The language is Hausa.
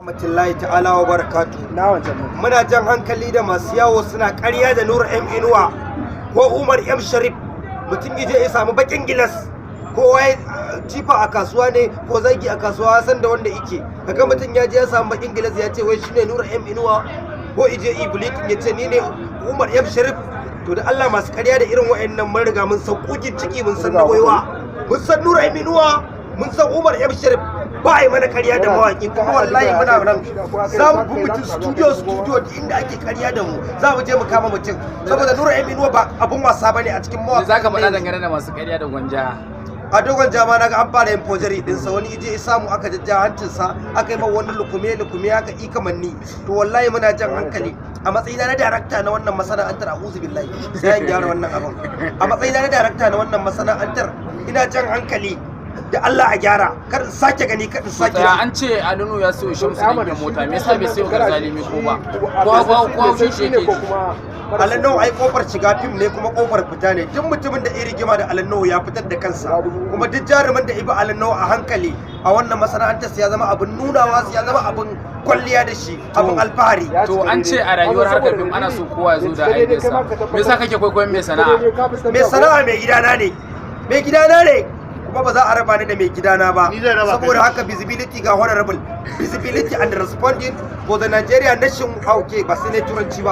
Rahmatullahi ta'ala wa barakatu. Na wancan ne. Muna jan hankali da masu yawo suna ƙarya da Nura M Inuwa ko Umar M Sharif. Mutum ije ya samu bakin gilas, kowa ya jifa a kasuwa ne ko zagi a kasuwa, san da wanda ike kaga mutum ya je ya samu bakin gilas, ya ce wai shine Nura M Inuwa, ko ije iblitin ya ce ni ne Umar M Sharif. To, da Allah, masu ƙarya da irin wa'annan, mun riga mun san kugin ciki, mun san na gwaiwa, mun san Nura M Inuwa, mun san Umar M Sharif. Ba a yi mana ƙarya da mawaƙi. Kuma wallahi muna nan, za mu bi mutum studio studio, duk inda ake ƙarya da mu za mu je mu kama mutum, saboda Nura M Inuwa ba abun wasa bane a cikin Me mawaƙa. za ka faɗa dangane da masu ƙarya da Gwanja? A Dogon Jama na ga an fara yin forgery dinsa. Wani ije ya samu, aka jajja hancinsa, aka yi ma wani lukume lukume, aka yi kamanni. To, wallahi muna jan hankali a matsayina na darakta na wannan masana'antar, a'udhu billahi, sai an gyara wannan abin. A matsayina na darakta na wannan masana'antar, ina jan hankali da Allah a gyara, kar in sake gani, kar in sake Tsaya, an ce Ali Nuhu ya siyo Shamsu Dangin mota, me yasa bai siyo Garzali ko ba? Ko shi yake ji? Ali Nuhu ai kofar shiga fim ne kuma kofar fita ne. Duk mutumin da ya rigima da Ali Nuhu ya fitar da kansa. Kuma duk jarumin da ibi Ali Nuhu a hankali a wannan masana'antar, sai ya zama abin nunawa, sai ya zama abin kwalliya da shi, abin alfahari. To, an ce a rayuwar harkar fim ana so kowa ya zo da aikinsa. Me yasa kake kwaikwayon mai sana'a? Mai sana'a mai gidana ne, mai gidana ne, kuma ba za a raba ni da mai gidana ba. Saboda haka, visibility ga honorable, visibility and responding for the Nigeria nation. Okay, ba sai ne turanci ba.